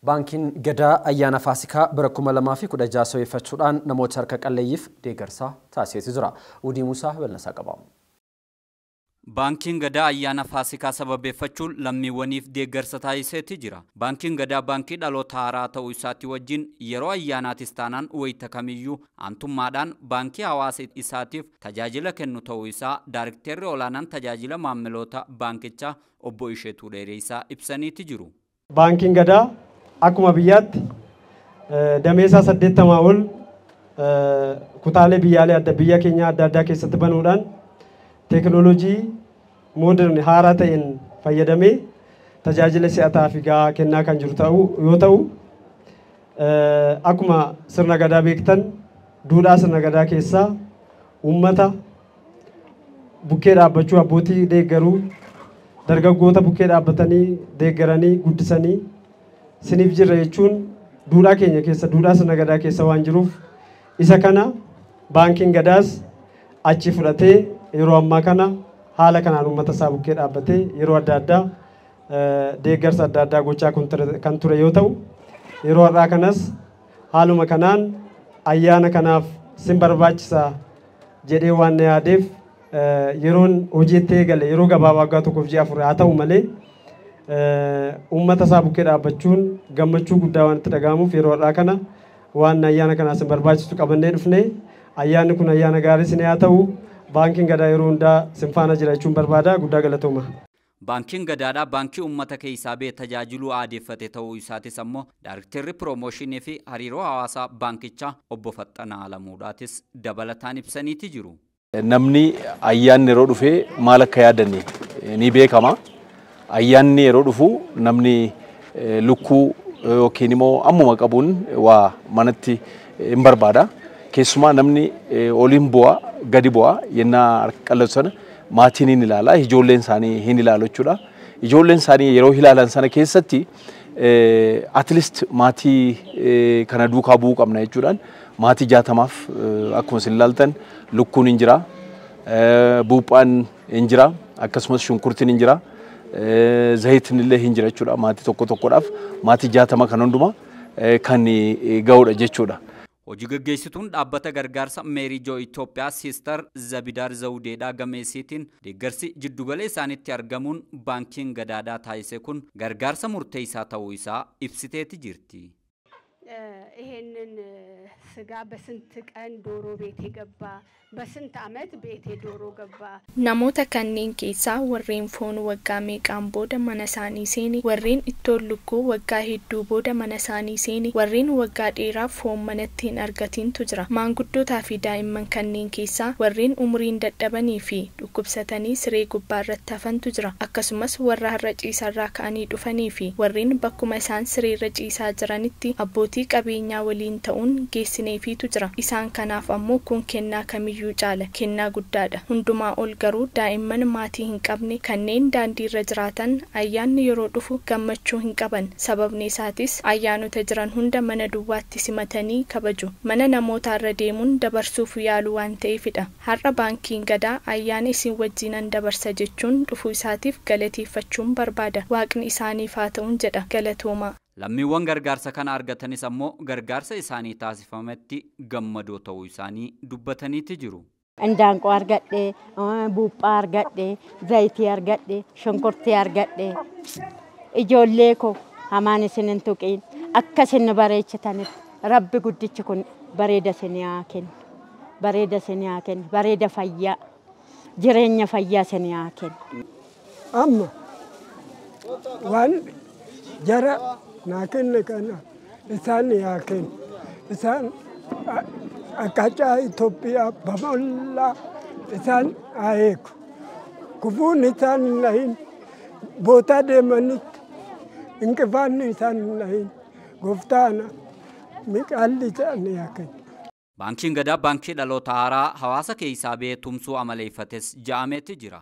Baankiin Gadaa ayyaana Faasikaa bara 2016 sababeeffachuudhaan namoota harka qalleeyyiif deeggarsa taasisetu jira. Udii Musaa bal'insaa qaba. Baankiin Gadaa ayyaana Faasikaa sababeeffachuun lammiiwwaniif deeggarsa taasiseeti jira. Baankiin Gadaa baankii dhaloota haaraa ta'uu isaatti wajjin yeroo ayyaanaatis taanaan wayita kamiyyuu aantummaadhaan baankii hawaasa isaatiif tajaajila kennu ta'uu isaa Daarikteerri olaanaan tajaajila maamiloota baankichaa obbo Isheetuu Dheeressaa ibsaniiti jiru. Baankiin Gadaa akkuma biyyaatti damee isaa 80 ol kutaalee biyyaalee adda biyya keenya adda addaa keessatti banuudhaan teekinooloojii moodern haaraa ta'een fayyadamee tajaajila si'ataa fi gahaa kennaa kan jiru ta'u yoo ta'u, akkuma sirna gadaa beektan duudhaa sirna gadaa keessaa uummata bukkee dhaabbachuu, abbootii deeggaruu, dargaggoota bukkee dhaabbatanii deeggaranii guddisanii siniif jirra jechuun duudhaa keenya keessa, duudhaa sirna gadaa keessa waan jiruuf, isa kana baankiin gadaas achi fudhatee yeroo ammaa kana haala kanaan uummata isaa bukkee dhaabbatee yeroo adda addaa deeggarsa adda addaa gochaa kan ture yoo ta'u, yeroo har'aa kanas haaluma kanaan ayyaana kanaaf sin barbaachisa jedhee waan na yaadeef, yeroon hojiitti eegale yeroo gabaabaa waggaa 1f ji'a 4 haa ta'u malee, uummata isaa bukkee dhaabbachuun gammachuu guddaa waan itti dhaga'amuuf yeroo har'aa kana waan ayyaana kanaaf sin barbaachisu qabannee dhufne. Ayyaanni kun ayyaana gaarii sin haa ta'u. Baankiin Gadaa yeroo hundaa sin faana jira jechuun barbaada. Guddaa galatooma. Baankiin Gadaadhaa baankii uummata keessaa ba'ee tajaajiluu aadeeffate ta'uu isaatis ammoo Daarikteerri Piroomooshinii fi hariiroo hawaasaa baankichaa obbo Faxxanaa Alamuudhaatis dabalataan ibsaniiti jiru. Namni ayyaanni yeroo dhufee maal akka yaadanne ni beekama. Ayyaanni yeroo dhufu namni lukkuu yookiin immoo ammuma qabuun waa manatti hin barbaada. Keessumaa namni oliin bu'aa gadi bu'aa yennaa harka qallatu sana maatiin hin ilaala, ijoolleen isaanii hin ilaalu jechuudha. Ijoolleen isaanii yeroo ilaalan sana keessatti at least maatii kana duukaa bu'uu qabna jechuudhaan maatii 60f akkuma isin ilaaltan lukkuun hin jira, buuphaan hin jira, akkasumas shunkurtiin hin jira, zayitiin illee hin jira jechuudha. Maatii tokko tokkodhaaf maatii 60 kan hundumaa kan ga'udha jechuudha. Hojii gaggeessituun dhaabbata gargaarsa Meerii Joo Itoophiyaa Siistar Zabidaar Zawudeedhaa gameessiitiin deeggarsi jiddugala isaanitti argamuun baankiin Gadaadhaa taasise kun gargaarsa murteessaa ta'uu isaa ibsiteeti jirti. ይሄንን ስጋ በስንት ቀን ዶሮ ቤት የገባ፣ በስንት አመት ቤቴ ዶሮ ገባ። Namoota kanneen keessaa warreen foon waggaa meeqaan booda mana isaanii seene, warreen ittoon lukkuu waggaa hedduu booda mana isaanii seene, warreen waggaa dheeraaf foon manatti hin argatintu jira. Maanguddootaa fi daa'imman kanneen keessaa warreen umuriin dadhabanii fi dhukkubsatanii siree gubbaarratti hafantu jira. Akkasumas warra har'a ciisarraa ka'anii dhufanii fi warreen bakkuma isaan sireerra ciisaa jiranitti abbootii qabeenyaa waliin ta'uun geessineefiitu jira. Isaan kanaaf ammoo kun kennaa kamiyyuu caala, kennaa guddaadha. Hundumaa ol garuu daa'imman maatii hin qabne kanneen daandiirra jiraatan ayyaanni yeroo dhufu gammachuu hin qaban. Sababni isaatis ayyaanota jiran hunda mana duwwaatti simatanii kabaju. Mana namootaarra deemuun dabarsuuf yaalu waan ta'eefidha. Har'a baankiin Gadaa ayyaana isin wajjinan dabarsa jechuun dhufuu isaatiif galateeffachuun barbaada. Waaqni isaaniif haa ta'uun jedha. Galatoomaa. Lammiiwwan gargaarsa kana argatanis ammoo gargaarsa isaanii taasifametti gammadoo ta'uu isaanii dubbataniiti jiru. Indaanqoo argadhe, buuphaa argadhe, zayitii argadhe, shunkurtii argadhe. Ijoollee koo hamaan isin hin tuqiin, akka isin nu bareechitanitti Rabbi guddichi kun bareeda isin haa kennu. Bareeda isin haa kennu. Bareeda fayyaa, jireenya fayyaa isin haa kennu. Amma waan jara naa kenne kana isaan haa kennu. Isaan akkaataa Itoophiyaa babal'aa isaan haa eegu. Kufuun isaan hin dhahin, bootaa deemanitti inqifaanni isaan hin dhahin, gooftaana miqaalli isaan haa kennu. Baankiin Gadaa baankii dhaloota haaraa hawaasa keessaa ba'ee tumsuu amaleeffates ja'ameeti jira.